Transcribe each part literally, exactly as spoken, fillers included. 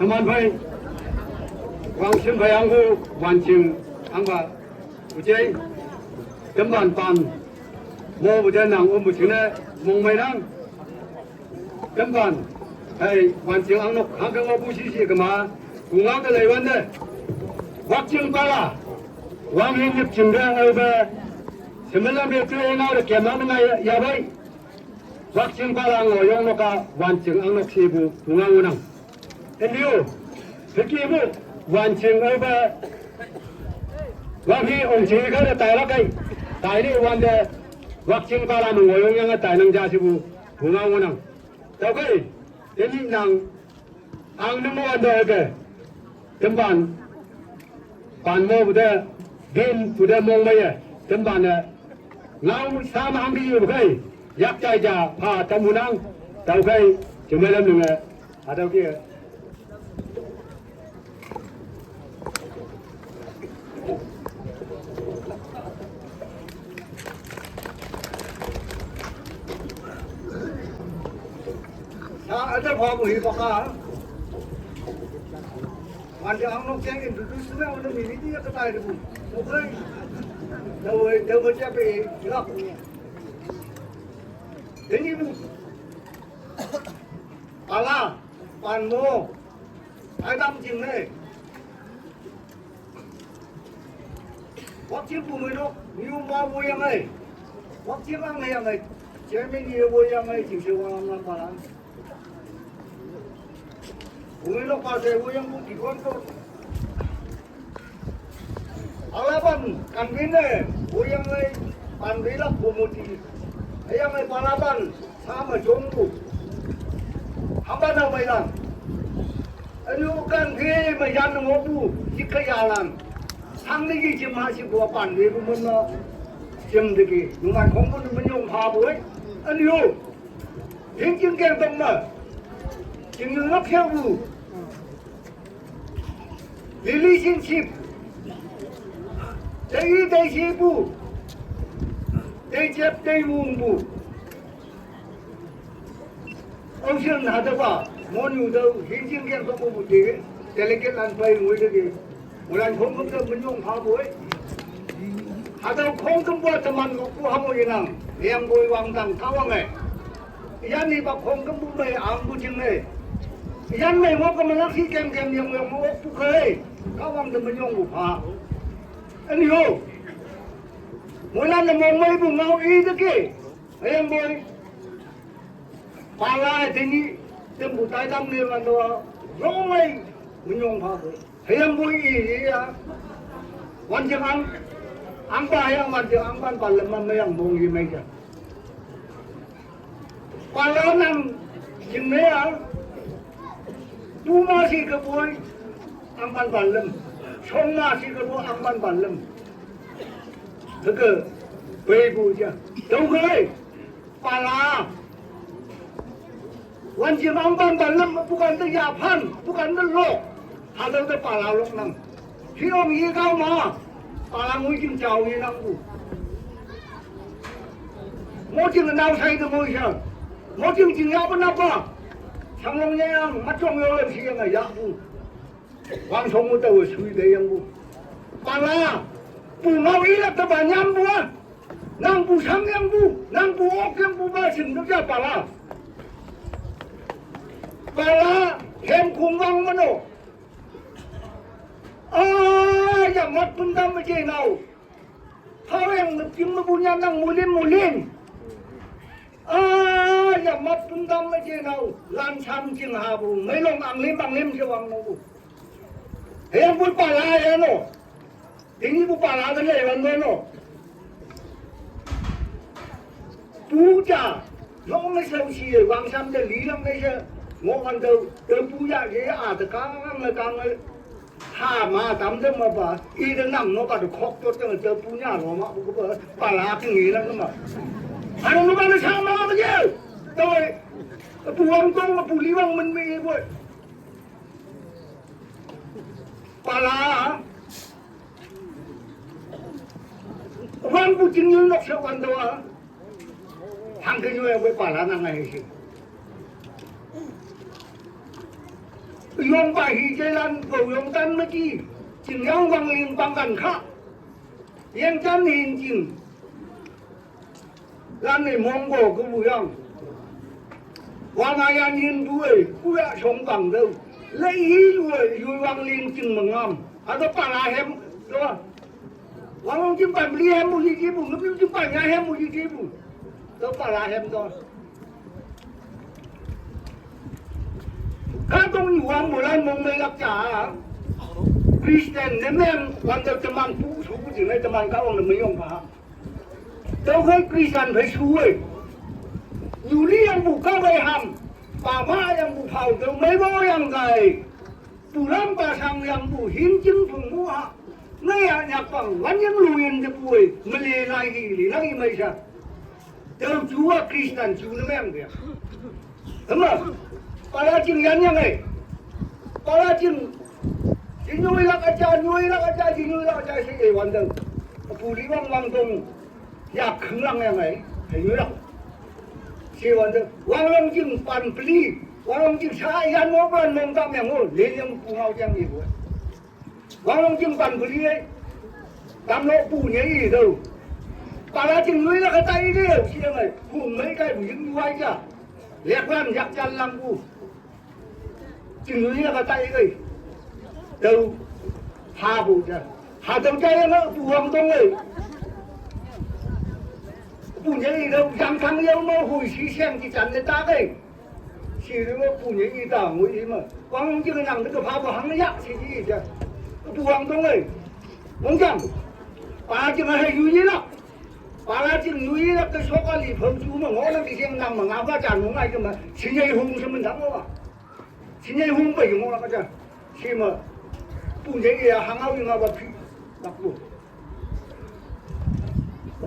Teman phei, wangsim phei angpu, wanching angpa, ujai, temban pan, mo pu de nang om pu jingne, mongmei nang. Temban, hei, wanching angnok, hangke ngohpu shishi kema, pungao te leiwante. Wakching pala, wang hi nyip ching de, aope, semelam be tu ngao de kemang ngai ya bai. Wakching pala ngoyong nok-a, wanching angnok shipu, pungao nang. Enliu, hükepu, wanching aope, wang hi ongching kha de tailak kai, taili wante, wakching pala me ngoyong yange tainang ja shipu, pungao nang. Tüokhei, tenyih nang, ang ne mo wante ke, temban, pan mo pu te, bin pu te mongmeiye, temban-e, ngao sa me hangke yepu khei, yak jai ja, pha tamu nang, tüokhei, jemeilam linge, hatüo ke. Sa, ate phapu hipak-a. Wante angnok jeng introduce me, wante mimi ti ya katai de bu. Oke. Dawe, dawe jape, lak. Ini bu. Pala, pan mo. Aidam jingne. Wakching pumeinok, niu ma woiyange. Wakching angyange. Chairman ye woiyange, jingshe wang lam palan. Pumeinok pa she woiyangpu dikon ko. Alapan, kanbin-e, woiyange, pan wilak pumuti. Hüyange palapan, sa me jongpu. Hamba na meilan. Ünyu kan phi me yan ngohpu, yik kaiyalan. Sang ne yi jim ha shi pu pan wepu men na. Jim teki, numan khongpu ne menyong phapu-e. Ünyu, hingjing keng tong me. Jing yu nok shaopu. Relationship. Tei tei shipu. Tei jep tei wungpu. Aoshin hatüopa, monyu tüo, hingjing keng tokpu te, delegate lan pei ngoi te ke. Moilan khongküm te menyong phapu-e. Hatüo khongkümpu-a teman ngohpu hango yenang, lengpoi wangdang Kahwange. Yan ipa khongkümpu mei angpu jingne. Yan mei ngoh ke melak shi kem kem yang yang ngohpu khei. Kahwang te menyongpu pha. Ünyu. Moilan ne mongmeipu ngao i te ke. Hüyangpoi. Pala tenyih, tempu taitang ne wan-a, yongmei, menyong phapu. Hüyangpoi i, i ya. Wanjing ang, angpa hüyang wanjing angpan palem me meyang mong yemei ja. Pala nang, jingne ya. Puma shi kepoi, angpan palem. Shongma shi kepoi, angpan palem. Hüke, peipu ja. Tüokhei. Pala. Wanjing angpan palem, bukan te yaphan, bukan te lok. Hatüo te pala loknang. Hiong ye kao ma. Pala ngoi jing jao yenangpu. Mo jing nao sai te ngoi sha. Mo jing jing yahpu napa. Shanglong ye yang, matjong yo le shi yang yahpu. Wangshong mu taowe shui te yangpu. Pala. Pungao ilak te pa nyampu-a. Nangpu shang yangpu, nangpu ok yangpu pa shing te ja pala. Pala, hem kung wang meno. Ah, ya mat pun dam me je nao. Phaweng ne ping me punya nang mulim mulim. Ah, ya mat pun dam me je nao. Lan sam jing hapu, meilong anglim anglim je wang nungpu. Hüyangpoi pala ya no. Tingpu pala te leiwan no. Pu ja, long ne shao shi ye, wangsham te lilang ne she, ngohwante, te pu ya ye a te kang ne kang ne, ha ma tam te ma pa, i te nam no pa te khok to te te pu nya lo ma, pu pa, pala te ngi lang ma. Ano no pa ne shang ma ma ye, te, pu wang tong, pu li wang men me ye poi. Pala, wangpu jing yul nok she wan to-a. Hangke nyoiya wei pala nang ai shi. Yong pa hi je lan ko yong tan ma ki. Jing yang wang ling pang kan kha. Yang chan hin jing. Lan ne mong ko ku bu yang. Wa na yan hin du e, ku ya shong pang deu. Lei hi lu e, yu wang ling jing ma ngam. A do pa la hem do. Wang long jing pan li hem bu yi ji bu, ngam jing pan ya hem bu yi ji bu. Do pa la hem do. Ka dong yu wang bu lan mong mei lak ja. Christian ne meng wang deu teman pu su bu jing ne teman ka wang ne mei yong pa. Deu hei Christian hei su wei. Yu li yang bu ka wei ham. Pa ma yang bu pao deu mei bo yang gai. Bu lam pa sang yang bu hin jing pung mu ha. Ngai ya nyak pang wan yang lu yin de bu wei. Mei le lai hi li lang yi mei sa. Deu ju wa Christian ju ne meng de. Hema. Pa la jing yan yang ei. Pa la jing. Jing yui lak a ja, yui lak a ja, jing yui lak a ja, si ei wan deu. Bu li wang wang dong. Ya kheng lang yang ei. Hei yui lak. Si wan deu. Wang long jing pan pli. Wang long jing sa yan mo pan mong tam yang o. Le yang bu ngau jang yi bu. Wang long jing pan bu li ei. Tam lo bu nye yi deu. Pa la jing yui lak a tai deu. Si yang ei. Bu mei kai bu ying yui ja. Lek lan yak jan lang bu. Jing yui lak a tai ei. Deu. Ha bu ja. Ha deu ja yang ei. Bu wang dong ei. Bu nye yi deu. Yang tang yau mo hui si siang ji jan ne ta ei. Si lu mo bu nye yi dang hui yi ma. Wang long jing nang de pa bu hang ya si ji ja. Bu wang dong ei. Mong jang. Pa jing hei yu yi lak. Pa la jing yu yi lak ke so ka li pang ju ma ngo na ki siang nang ma ngau ka jan mo ngai ke ma. Si nye hung se men dang wa. Si nye hung pa yi ngo lak a ja. Si ma. Bu nye yi ya hang au yi ngau ba pi. Lak bu.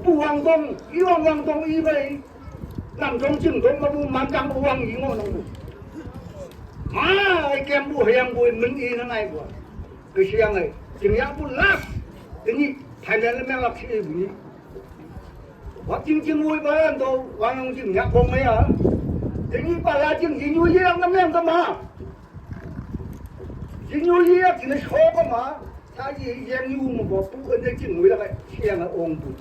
Bu wang dong, i wang wang dong i bai. Nam dong jing dong ma bu man dang wang yi ngo nang bu. Ma, ai kem bu hei yang bu men i na ngai bu. Ke siang ei. Jing yang bu las. Ke ni. Thailand le meng lak si bu ni. Wa jing jing wui ba lan dou. Wang long jing yak bong mei a. Ke ni pa la jing jing yui yang na meng ka ma. Jing yui yang jing na sho ka ma. Sa yi yang yu mo bo bu en de jing wui la ka siang a ong bu.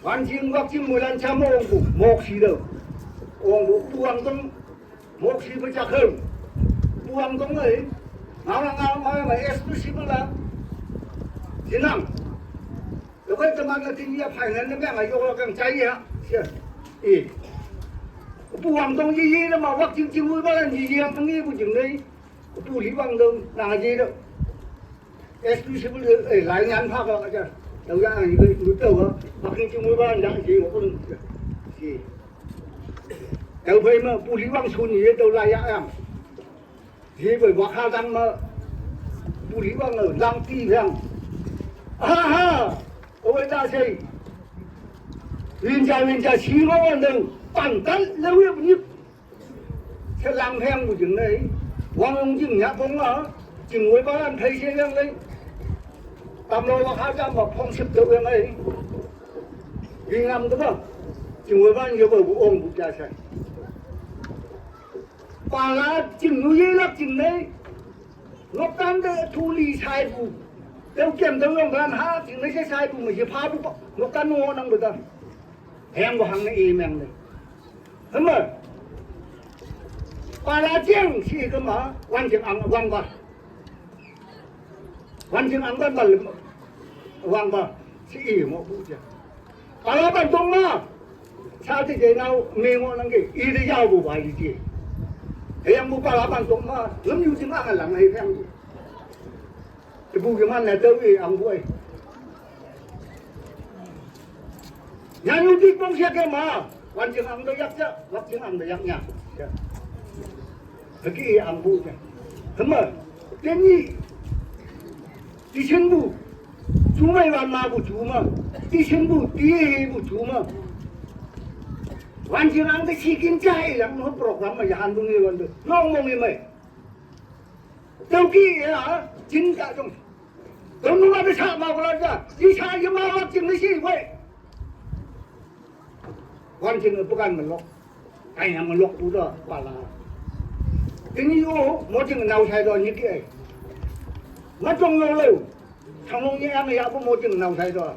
Wan jing wak jing mui lan cha mo ong bu mok si deu. Ong bu bu wang dong mok si bu cha kheu. Bu wang dong ei. Ngau la ngau ngau ma exclusive la. Jin nang. Lo kai teman la tin ya phai nan na meng a yok la kang chai ya. Sia. E. Bu wang dong yi yi la ma wak jing jing mui ba lan yi yi yang tang yi bu jing nei. Bu li wang dong na yi deu. Exclusive le, eh, lai nyan pha ka ka ja. Deu ya ni bu deu a. Wak jing jing mui ba lan ya yi wo kun. Si. Deu phei ma bu li wang sun yi deu lai ya yang. Yi bei wak ha dang ma. Bu li wang lang ti yang. Ha ha. O wei da sei. Win ja win ja si ngo wan deu. Pan tan le wi bu ni. Che lang heng bu jing nei. Wang long jing nya phong a. Jing wei ba lan thei se yang nei. Tam lo wa ha jam ba phong sip deu yang nei. Wi ngam de ba. Jing wei ba ye bu ong bu ja sai. Pa la jing nu ye lak jing nei. Ngok tan de thu li sai bu. Deu kem deu yong lan ha jing nei sai sai bu ma ye pha bu ba. Ngok tan ngo nang bu da. Heng bu hang nei e meng nei. Hema. Pa la jing si ke ma, wan jing ang wang ba. Wan jing ang ban ba le wang ba. Si i mo bu jing. Pa la ban dong ma. Sa ti je nau me ngo nang ke. I de yau bu ba i je. Heng bu pa la ban dong ma. Lum yu jing ang lang hei heng bu. Te bu ke man na deu i ang bu ai. Nya nyu dik bong sia ke ma. Wan jing ang do yak ja, wak jing ang do yak nya. Ya. Hagi ang bu ja. Hema. Te ni. Ti shin bu. Chu mai wan ma bu chu ma. Ti shin bu, ti he bu chu ma. Wan jing ang de si kin cha he yang no program ma ya han bu ni wan de. Long mong ni mai. Teu ki ya, jin ka jong. Dong nu ma de sa ma ko la ja. Ji sa ye ma wak jing ni si wei. Wan jing bu kan ma lok. Ai na ma lok bu da pa la. Tenyih-o moting nao shaito nyike-e. Matong yolo. Shanglong nyi ang yahpu moting nao shaito.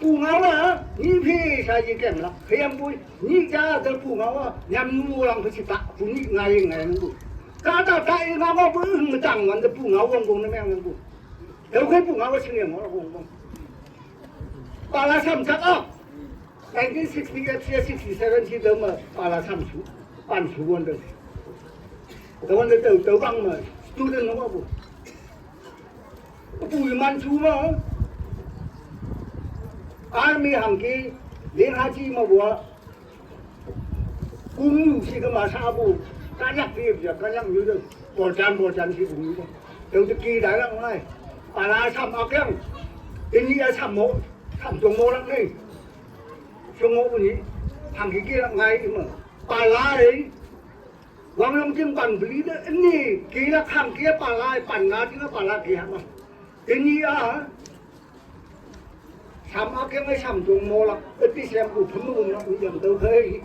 Pu ngao-a nyih phe sha yekeng la. Hüyangpoi nyih ja te pu ngao-a nyamnyu molang phe shita pu nyih ngai ngai nangpu. Kahta ta i ngao-a pu ing metang wante pu ngao wongpong ne meng nangpu. Tüokhei pu ngao-a shingyang ngoh wongpong. Pala sham jak a. Nineteen sixty-eight she sixty-seven she tüome pala sham shu, pan shu wante. Tüowante tao, tüo bang me student ngohpu. Üpu iman shu me. Army hangke, lingha ji mepu-a. Kungyu shi kema shapu. Kanyak pe ja, kanyak nyu te. Boljan, boljan shi kungyu te. Tüote ke tailak ngai. Pala sham akyang. Tenyih-a sham mo, sham tong molak ne. Shong ngohpu nyih. Hangke kelak ngai me. Pala-e. Wangyongjing pan peli te, üne, kelak hangke pala, pan nga jinge pala ke hama. Tenyih-a, sham akyang-e sham tong molak, üti shempu phümlak yam tüokhei.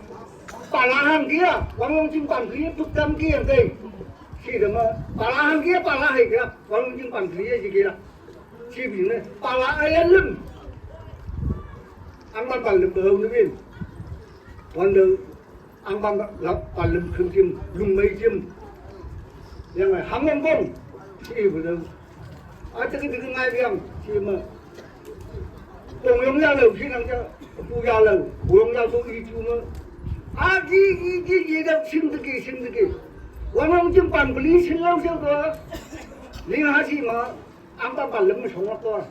Pala hangke-a, Wangyongjing pan peli püktam keyang tei. Shi teme, pala hangke-a pala hei ke, Wangyongjing pan peli-e ji kelak. Shipu ne, pala üyan lüm. Angpan pan lüm hao ne win. Wante, angpan la, pan lüm khüm jim, lungmei jim. Yange, hangwang bong. Shipu te. A, teke teke ngai biang, shi me. Pongyong yalao, shinang ja, pu yalao, pongyong yalao i ju me. A, ji, ji, ji, ji, da, shing teke, shing teke. Wangyongjing pan peli shinglao shao to. Lingha shi me, angpan pan lüm me shonglak to.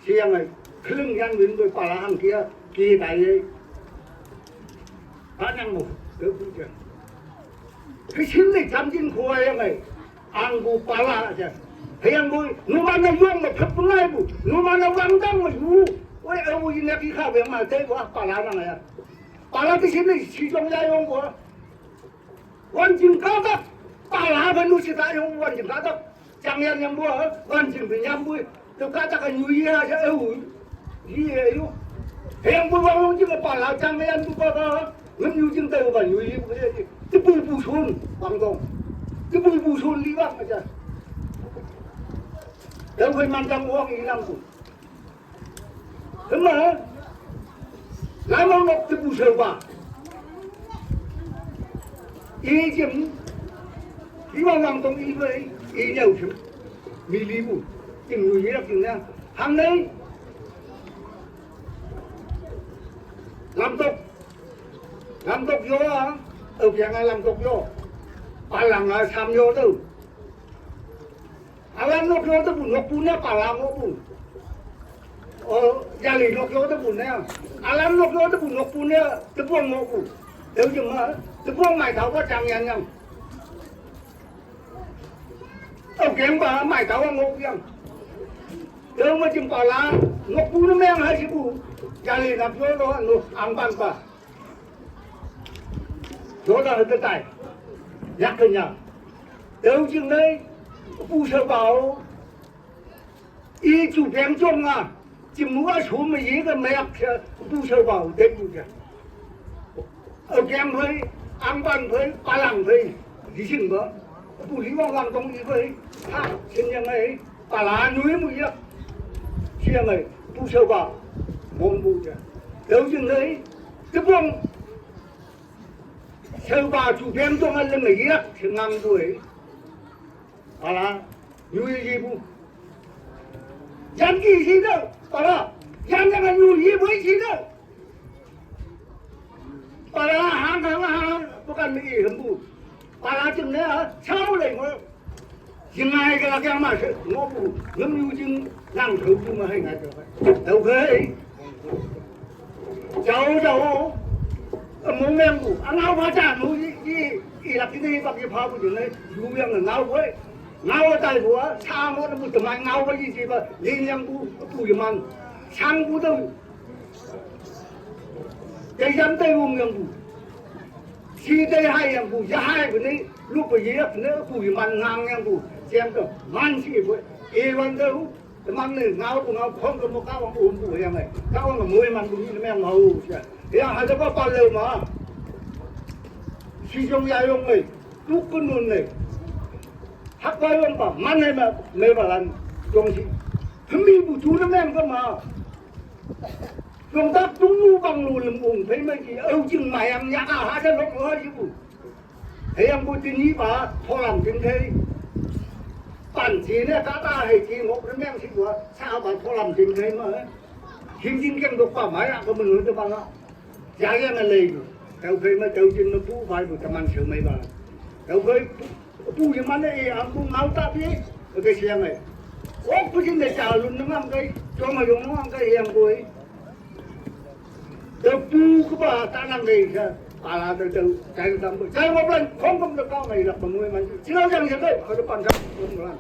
Sheyange, keling yan win poi pala hangke-a, ke taiye. Tanang mo, tüopu ja. Keshin ne jamjin kowa yange, angpu pala ja. Hüyangpoi, numan-e yong me phep ngaipu, numan-e wangdang me yu. Woi, aopu yin ya ki kha weng ma, tei wa pala nang ya. Pala keshin ne shijong ya yongpu-a. Wanjing kahtok, pala pe nu shita yong wanjing kahtok. Jangyan yangpu-a, wanjing pe yangpu. Tüo kahtok-a nyu ye ha ja, eu. Ye yo. Hüyangpoi Wangyongjing pala jangyanpu pa pa. Ngem nyu jing tüopa nyu yepu. Tepu pu shon, wangdong. Tepu pu shon liwang ja. Tüokhei mantang wang inangpu. Hüma, lamang nok tepu shaopa. I jing, iwang wangdong i phei, i nyüo shim. Mi lipu, jing nui yelak jingne. Hangne, lamtok, lamtok yo-a, aopeang-a lamtok yo. Palang-a sham yo tüo. Ülan nok yo tepu nokpu ne pala ngohpu. O, yali nok yo tepu ne. Ülan nok yo tepu nokpu ne tepong ngohpu. Tüo jing me, tepong maitao pa jangyan yang. Aokeng pa maitao ngoh yang. Tüo me jing pala, nokpu ne meng ha shipu. Yali nap yo lo, no, angpan pa. Yoda hüte tai. Yak kenya. Tüo jingne, pu shaopa-o. I ju peng jong a, jimmu-a sho me ye ke meak she, pu shaopa-o, teipu ja. Aokeng phei, angpan phei, palang phei, lishing pa. Pu liwang wangdong i phei, ha, shinyange, pala nui mu ya. Shinyange, pu shaopa, mongpu ja. Tüo jingne, tepong, shaopa ju peng jong a leme yak, shengangpu-e. Pala, nyu yepu. Yanki shi te, pala, yan yange nyu yepu shi te. Pala, hang hang hang, bukan me i hempu. Pala jingne, a, shao lei mo. Jingngai ke lak yang ma she, ngohpu, ngem yu jing, nang tüo ju me hei ngai tüokhei. Tüokhei. Jao, jao. Mong mengpu, ünao pha ja nu, i, i, ilak kine hipak yephapu jingne, yu yange ngaopu-e. Ngao taipu-a, sha ngohpu teman ngaopa yeshepa, lingyangpu, pu yeman. Shangpu tüo. Tei yam tei wongyangpu. Shi tei haiyangpu, yahaipu ne, lupe yeyak ne, pu yeman ngangyangpu. Jeng te, man shipu. Iwante-o, teman ne, ngaopu ngao khongküm mo Kahwang ompu yange. Kahwang moimanpu ni ne meng ngao she. Yang hatüopa palao ma. Chi jong ya jong mei, tu kunun mei. Hak ba jong ba, man hei ma, mei ba lan, jong si. Hemi bu chu na mem ka ma. Jong tak tung mu bang lu lem ung, pei mei ki, au jing mai ang ya ka ha da lok lo ji bu. Hei ang bu tin ni ba, tholam tin thei. Pan chi ne ka ta hei chi ngok na mem si bu, sa ba tholam tin thei ma. Hing jing keng dok ba mai a ka mun lu te ba la. Jai yang a lei bu. Tau phei ma tau jin ma pu bai bu taman seu mai ba. Tau phei pu pu jin man e ang bu ngau ta pi. Ke siang ai. Ong pu jin ne cha lun na ngam kai. Chong a yong ngam kai yang bu ai. Tau pu ka ba ta nang lei sa. Pa la tau tau. Chai tam bu. Chai ma plan khong kam da ka ngai lak ba ngui man. Chi lau jang jang kai. Ka da pan sa. Khong lan.